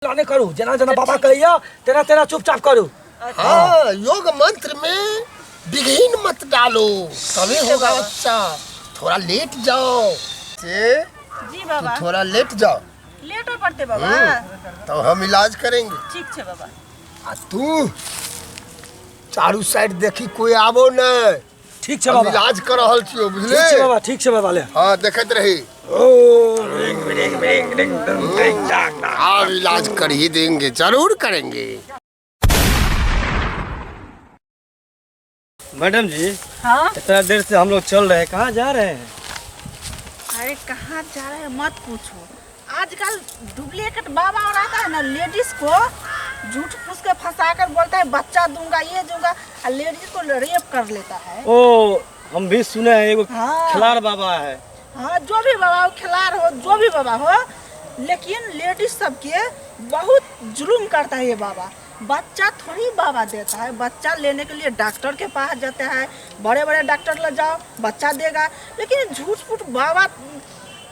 नहि करू, जेना जेना बाबा कहैया तेना तेना चुपचाप करू। हाँ, योग मंत्र में विघ्न मत डालो, तभी होगा अच्छा। थोड़ा लेट जाओ से। जी बाबा। तू थोड़ा लेट जाओ। लेटो पड़ते बाबा। तो हम इलाज करेंगे। ठीक छे बाबा। आ तू चारू साइड देखी, कोई आबो नहीं। ठीक छै हम बाबा। इलाज कर रहल छियो, बुझले? ठीक छै बाबा, ठीक छै बाबा, ले। हाँ, देखैत रही। ओ ring ring ring ring ring डांग डांग। आप इलाज कर ही देंगे, जरूर करेंगे। मैडम जी। हाँ। इतना देर से हम लोग चल रहे हैं, कहाँ जा रहे हैं? अरे कहाँ जा रहे हैं मत पूछो। आजकल डुप्लीकेट बाबा और आता है ना, लेडीज को झूठ फूस के फंसा कर बोलता है बच्चा दूंगा ये दूंगा, और लेडीज को रेप कर लेता है। ओ हम भी सुने हैं एगो हाँ। खिलाड़ बाबा है। हाँ, जो भी बाबा हो, खिलाड़ हो, जो भी बाबा हो, लेकिन लेडीज सबके बहुत जुल्म करता है ये बाबा। बच्चा थोड़ी बाबा देता है, बच्चा लेने के लिए डॉक्टर के पास जाते हैं, बड़े बड़े डॉक्टर ले जाओ बच्चा देगा, लेकिन झूठ फूट बाबा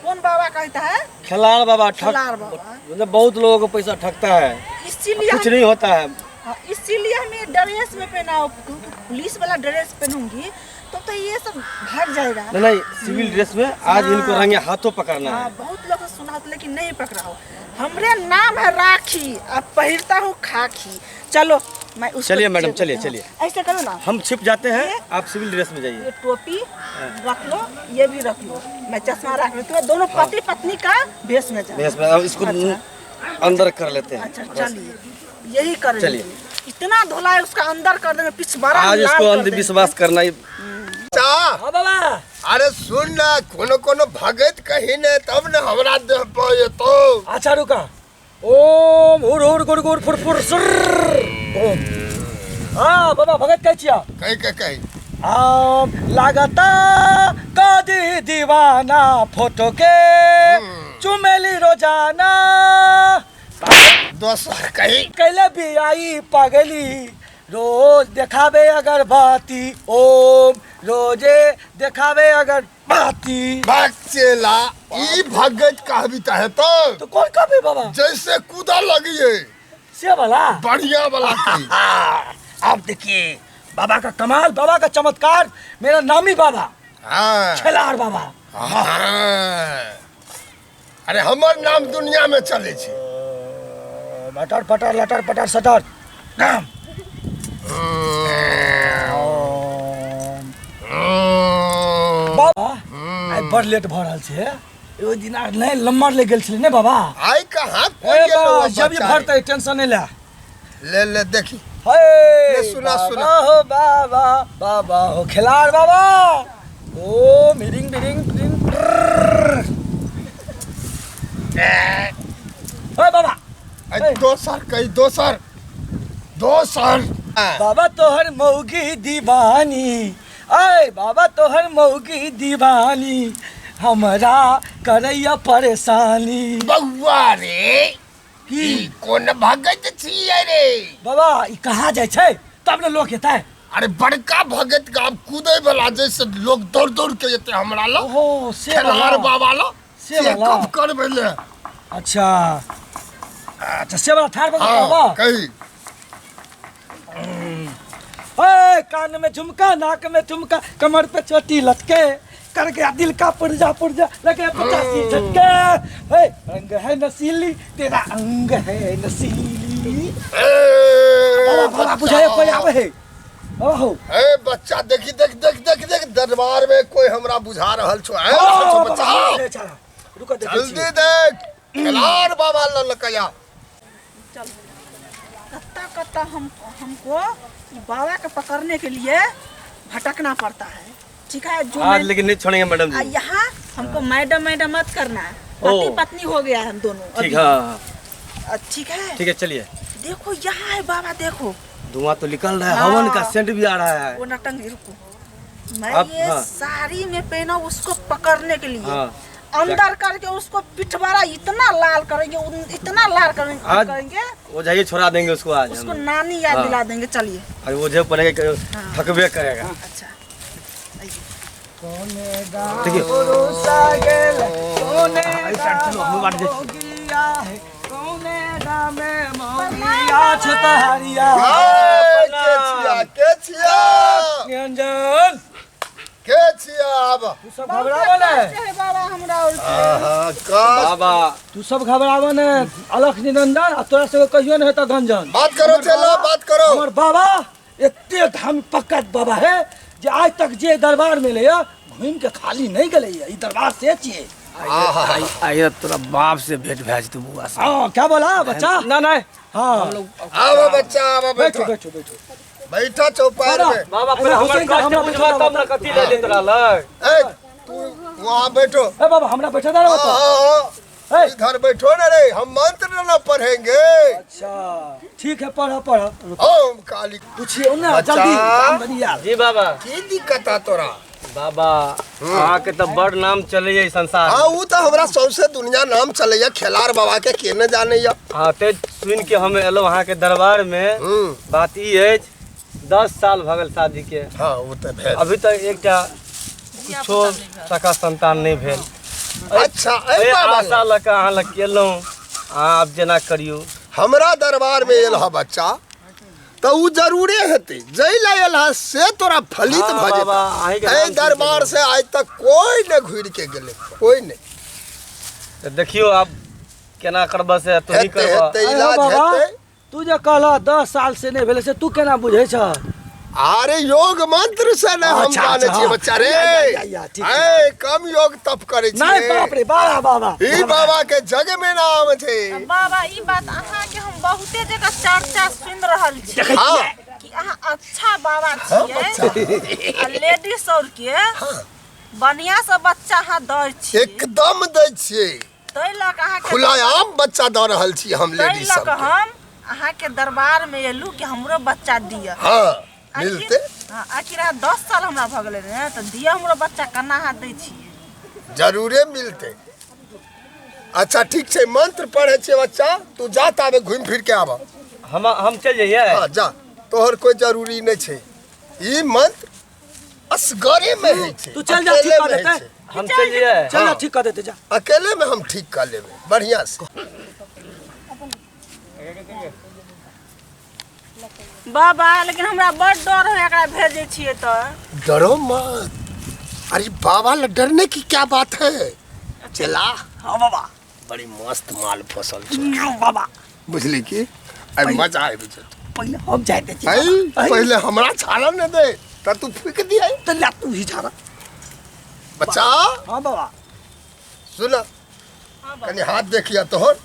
कौन बाबा कहता है? खिलाड़ बाबा ठग, खिलाड़ बाबा। मतलब बहुत लोगों को पैसा ठगता है, इसीलिए कुछ नहीं होता है। हाँ, इसीलिए हमें ड्रेस में पहना, क्योंकि पुलिस वाला ड्रेस पहनूंगी तो ये सब भाग जाएगा। नहीं नहीं, सिविल ड्रेस में आज हाँ। इनको रंगे हाथों पकड़ना हाँ, है। बहुत लोग सुना था, लेकिन नहीं पकड़ा हो। हमरे नाम है राखी, अब पहिरता हूँ खाकी। चलो मैं उसको चलिए मैडम, चेक चलिए, करती हूँ। चलिए। ऐसे करो ना, हम छिप जाते हैं, ये? आप सिविल ड्रेस में जाइए। ये टोपी रख लो, ये भी रख लो, मैं चश्मा रख लेती हूँ, दोनों पति पत्नी का भेष में जाओ। भेष में, अब इसको अच्छा। अंदर कर लेते हैं। अच्छा चलिए, यही कर चलिए। इतना धुला है उसका अंदर कर देंगे, पिछवाड़ा आज लाल इसको कर देंगे। अंधविश्वास करना ही। चा। हाँ बाबा। अरे सुन ना, कोनो कोनो भगत कही ने तब न हमरा देह पे तो। अच्छा रुका। ओम हुर हुर गुर गुर फुर फुर सुर ओम। हाँ बाबा, भगत कहै छिया? कही कही कही। आम लागता कदी दीवाना फोटो के चुमेली रोजाना। दोसर कही। कैले भी आई पगली रोज देखावे अगरबत्ती, ओम रोजे देखावे अगरबत्ती। बच्चेला ई भगत कहबी त है तो तो कौन कहबे बाबा? जैसे कूदा लगी से वाला बढ़िया वाला की। हाँ, अब देखिए बाबा का कमाल, बाबा का चमत्कार, मेरा नामी बाबा। हाँ। खेलाड़ बाबा। हाँ। अरे हमर नाम दुनिया में चले छे। लटर पटर लटर पटर सटर नाम। बाबा आइ बड़ लेट भऽ रहल छै, ओहि दिन आर नहि लम्बर ले गेल छलै ने बाबा। आइ कहाँ ए कोई गेलो बाबा, हो जब ये बच्चा भरतै टेंशन नहि ले। रे। ले ले देखी। हे ले सुना, बाबा सुना। हो बाबा, बाबा हो खिलाड़ बाबा। ओ मिरिंग मिरिंग मिरिंग। हे बाबा। अरे दोसर कही, दोसर दोसर। बाबा तोहर मौगी दीवानी, अय बाबा तोहर मौगी दीवानी, हमरा करैया परेशानी। बउआ रे, की? ई कोन भगत छियै रे? बाबा ई कहाँ जाइ छै तब ने लोक एतै। अरे बड़का भगत गाम कूदे वाला, जैसे लोग दौड़ दौड़ के एते हमरा लग। ओहो से खेलहार वाला। बाबा लग। से से वाला। कब करबै ले। अच्छा अच्छा, से वाला ठाड़ भऽ हाँ, बाबा। कही। ओए कान में झुमका, नाक में झुमका, कमर पे चोटी लटके, कर गया दिल का पुर्जा पुर्जा, लगे 85 झटके। हे रंग है नशीली तेरा अंग है नशीली। ए, बाबा बाबा बुझाए कोई आवे है। ओहो। ए बच्चा देखी देख देख देख देख, दरबार में कोई हमरा बुझा रहल छो, आबि रहल छो बच्चा। रुको देखै जल्दी छियै। देख, खेलाड़ बाबा ललकया। चलो कत्ता कत्ता हमको बाबा के पकड़ने के लिए भटकना पड़ता है। ठीक है जो आज लेकिन नहीं छोड़ेंगे मैडम जी। यहाँ हमको मैडम मैडम मत करना है, ओ। पति पत्नी हो गया हम दोनों ठीक अभी। है, हाँ, हाँ। ठीक है। ठीक है चलिए। देखो यहाँ है बाबा, देखो धुआं तो निकल रहा है, हाँ। हवन का सेंट भी आ रहा है। वो नटंग रुको, मैं ये हाँ। साड़ी में पहना उसको पकड़ने के लिए हाँ। अंदर करके उसको पिठवाड़ा इतना लाल करेंगे, इतना लाल करेंगे, आज करेंगे। वो जाइए छोड़ा देंगे उसको आज उसको हम। नानी याद हाँ। दिला देंगे। चलिए। अरे वो जब पड़ेगा हाँ। थकबे करेगा। अच्छा देखिए। कोने हाँ, इस साइड चलो, हम लोग आगे। गाँव है, कोने अंगना में मौलिया छतहरिया। के छिया, के छिया, निरंजन, के छिया? आब तू सब घबराव ने है बाबा हमरा और आहा, का बाबा तू सब घबराव ने अलख निरंजन, आ तोरा सब कहियो नहीं हेतौ गंजन। बात करो चलो, बात करो। हमर बाबा एते धाम पक्का बाबा है जे आज तक जे दरबार में ले घूम के खाली नहीं गले। ई दरबार से छिए। आहा, आइए तोरा बाप से भेंट भए जेतौ बुआ से। हाँ, क्या बोला बच्चा? ना नहीं, हाँ आवा बच्चा, आवा, बैठो बैठो बैठो बैठो बैठा चौपाल में। बाबा अरे पर हमर हुसैन का कष्ट हमरा बुझबा बैठा तब ना कथी ले लेत रहलक। ए तू वहाँ बैठो। ए बाबा हमरा बैठा दे हाँ, हाँ, हाँ। ए। इधर बैठो ना रे, हम मंत्र ना पढ़ेंगे। अच्छा ठीक है, पढ़ो पढ़ो। ओम काली। पूछिए ना बच्चा। जल्दी काम करी यार। जी बाबा। की दिक्कत आ तोरा? बाबा अहाँ के तो बड़ नाम चलैया संसार। हाँ, उ तो हमरा सौंसे दुनिया नाम चलैया, खेलार बाबा के के न जानैया। हाँ, ते सुन के हम एलहुँ अहाँ के दरबार में। हम्म। बात ई अछि, 10 साल भऽ गेल शादी के, हाँ वो तो भेल। अभी तक एकटा कुछो सका संतान नहीं भेल। अच्छा, ए बाबा आशा लऽ कऽ अहाँ लग एलहुँ, अहाँ आब जेना करियौ। हमरा दरबार में एल हा बच्चा तो उ जरूरे हेतै, जै ला एल हा से तोरा फलित हाँ, भऽ बाबा, अहींके जेतै। एहि नाम दरबार से आज तक कोई ने घुरि के गेलै, कोई नहीं। तऽ देखियौ आब केना करबह से तू ही हेतै करबह। हेतै, अरे इलाज बाबा, हेतै। तू जे कहला 10 साल से नहीं भेलै से तू केना बुझै छ? अरे योग मंत्र से ने हम अच्छा, जाने अच्छा, छियै बच्चा रे। या, या, या, ठीक, ए कम योग तप करै नहीं छियै। बाप रे, बाबा बाबा ई बाबा के जग में नाम छै। बाबा ई बात अहाँ के हम बहुते जगह चर्चा सुन रहल छी हाँ कि अहाँ अच्छा बाबा हाँ, छियै आ लेडीज और के बढ़िया से बच्चा अहाँ दै छियै। एकदम दै छियै, ताहि लऽ कऽ अहाँके खुलाआम बच्चा दऽ रहल छी हम ताहि लेडीज लऽ सब कऽ हम अहाँके दरबार में एलहुँ कि हमरो बच्चा दिअ। हाँ मिलते। हाँ, आखिर अहाँ 10 साल हमरा भऽ गेलै ने, तऽ दिअ हमरो बच्चा, केना अहाँ दै छियै? जरूरे मिलते। अच्छा ठीक छै, मंत्र पढ़ै छियै बच्चा, तू जा ताबे घुमि फिर के आबऽ। हम चलि जइयै? हाँ जा, तोहर कोई जरूरी नहीं छै। ई मंत्र असगरे में होइ छै, तू चल जा, ठीक अकेले कऽ में होइ देतै। छै। हम चलि जइयै? चल जा, ठीक कऽ देतै, जा। अकेले में हम ठीक कर लेबै बढ़िया से। बाबा लेकिन हमरा बड़ डर है एकरा भेजै छियै तऽ। डरो मत, अरे बाबा ल डरने की क्या बात है। चला। हाँ बाबा। बड़ी मस्त माल फसल छै बाबा। बुझली की आई मजा आबि जेतौ। पहिले हम जाइत छी। आई पहिले हमरा छाड़ा न दे त तू फूक दिया। तऽ ला तू ही छाड़ा बच्चा। हाँ बाबा। सुन, कनी हाथ देखिया तोहर।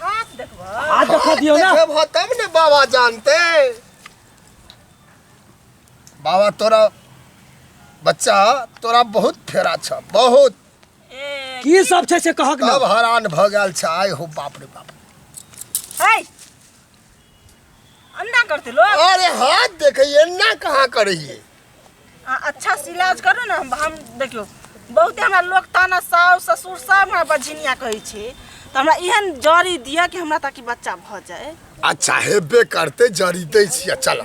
हाथ देखबह? हाथ देखा दियौ ना। देखब तब ने बाबा जानते। बाबा तोरा बच्चा तोरा बहुत फेरा छ, बहुत। की सब छै से कहक ना। तब हरान भ गेल छ। आय हो बाप रे बाप। है अन्ना करते लोग। अरे हाथ देखे एन्ना कहाँ करैये। अच्छा से इलाज करू ना। हम देखियौ बहुते हमरा लोग ताना सास ससुर सब हमरा बझिनिया कहै छै, तऽ हमरा एहन जड़ी दिअ कि हमरा ताकि बच्चा भऽ जाए। अच्छा हेबे करते, जड़ी दै छियै। चल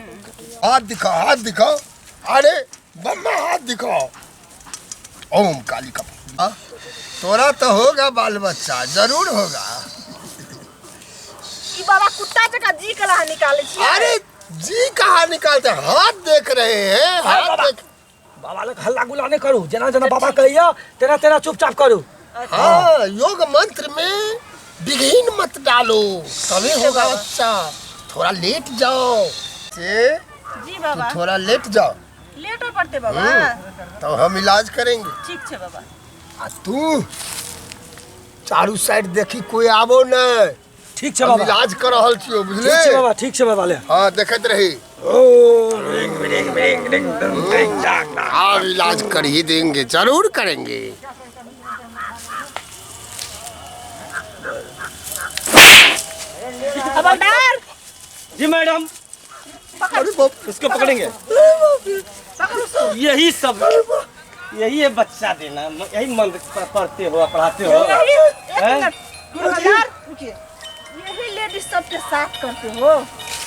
हाथ दिखाओ, हाथ दिखाओ। अरे बम्मा हाथ दिखाओ। ओम काली का। तोरा तो होगा बाल बच्चा, जरूर होगा। ई बाबा कुत्ता जकाँ जी के लहा निकालै छियै। अरे जी कहाँ निकालते, हाथ देख रहे हैं, हाथ देख। बाबा लग हल्ला गुल्ला नहीं करू, जेना जेना बाबा कहैया तेना तेना चुपचाप करू। हाँ, योग मंत्र में विघ्न मत डालो तभी होगा बच्चा। थोड़ा लेट जाओ से, जी बाबा। थोड़ा लेट जाओ। लेटो पड़ते बाबा तो हम इलाज करेंगे। ठीक है बाबा। आ तू चारू साइड देखी कोई आवो न। ठीक है बाबा। इलाज कर रहल छियो बुझले। ठीक है बाबा, ठीक है बाबा। ले हां देखत रही। ओ ring ring ring ring ring डांग। आप इलाज कर ही देंगे, जरूर करेंगे। खबरदार। जी मैडम। इसको पकड़ेंगे। यही सब यही है बच्चा देना, यही मंत्र पढ़ते हो पढ़ाते हो। यही लेडीज सबके साथ करते हो।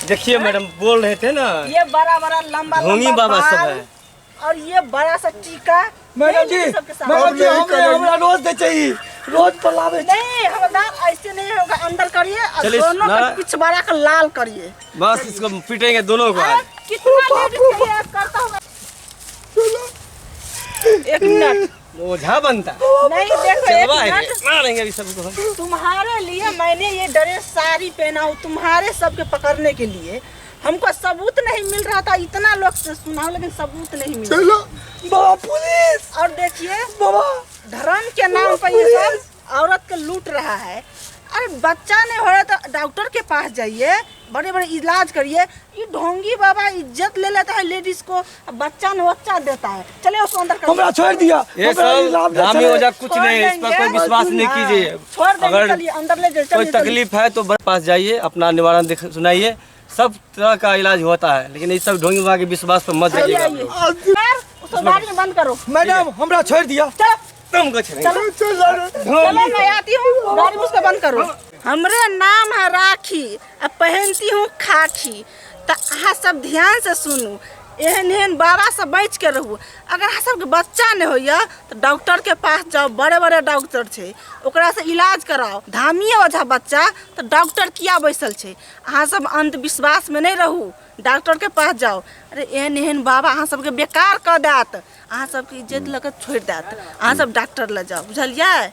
देखिए मैडम बोल रहे थे ना, ये बड़ा बड़ा लंबा लंबा बाबा सब है और ये बड़ा सा टीका। मैडम जी, मैडम जी हमरा रोज दे चाहिए, रोज बोलावे छै। नहीं हवलदार ऐसे नहीं होगा, अंदर करिए और चलिए, दोनों का ना- पिछवाड़ा का लाल करिए। बस इसको पीटेंगे दोनों को अरे, आज। कितना लेडीज के लिए करता होगा। एक मिनट ओझा बनता है। नहीं देखो एक चलवा है मिनट, रे, मारेंगे अभी सबको हम। तुम्हारे लिए मैंने ये ड्रेस साड़ी पहना हूँ, तुम्हारे सबके पकड़ने के लिए। हमको सबूत नहीं मिल रहा था, इतना लोग से सुना हूँ, लेकिन सबूत नहीं मिला। चलो बाबा पुलिस, और देखिए बाबा धर्म के नाम पर ये सब औरत के लूट रहा है। अरे बच्चा नहीं हो रहा तो डॉक्टर के पास जाइए, बड़े बड़े इलाज करिए। ये ढोंगी बाबा इज्जत ले लेता है लेडीज को, बच्चा न बच्चा देता है। चले उसको अंदर कर। हमरा छोड़ दिया, ये हमरा सब इलाज नहीं धामी चले। ओझा कुछ छोड़ नहीं है, इस पर कोई देंगे। विश्वास नहीं हाँ, कीजिए। छोड़ देंगे, अगर चलिए अंदर ले जाइए, कोई चलिए, चलिए। तकलीफ है तो बस पास जाइए, अपना निवारण दिख सुनाइए, सब तरह का इलाज होता है। लेकिन ये सब ढोंगी बाबा के विश्वास पर मत चलिए जाइएगा आप आइए। लोग। सर, उसको गाड़ी में बंद करो। मैडम हमरा छोड़ दिया। चलो तुमको छेड़ेंगे। चलो चलो चलो मैं आती हूँ, गाड़ी में उसको बंद करो। हमरे नाम है राखी, अब पहनती हूँ खाखी। तो अहाँ सब ध्यान से सुनू, एहन एहन बाबा से बच के रहू। अगर अहाँ सबके बच्चा नहीं होइए तो डॉक्टर के पास जाओ, बड़े बड़े डॉक्टर छै, ओकरा से इलाज कराओ। धामिए ओझा बच्चा तो डॉक्टर किया बैसल छै। अहाँ सब अंधविश्वास में नहीं रहू, डॉक्टर के पास जाओ। अरे एहन एहन बाबा अहाँ सबके बेकार कऽ देत, अहाँ सबके इज्जत लऽ कऽ छोड़ि देत। अहाँ सब डॉक्टर लग जाओ, बुझलियै?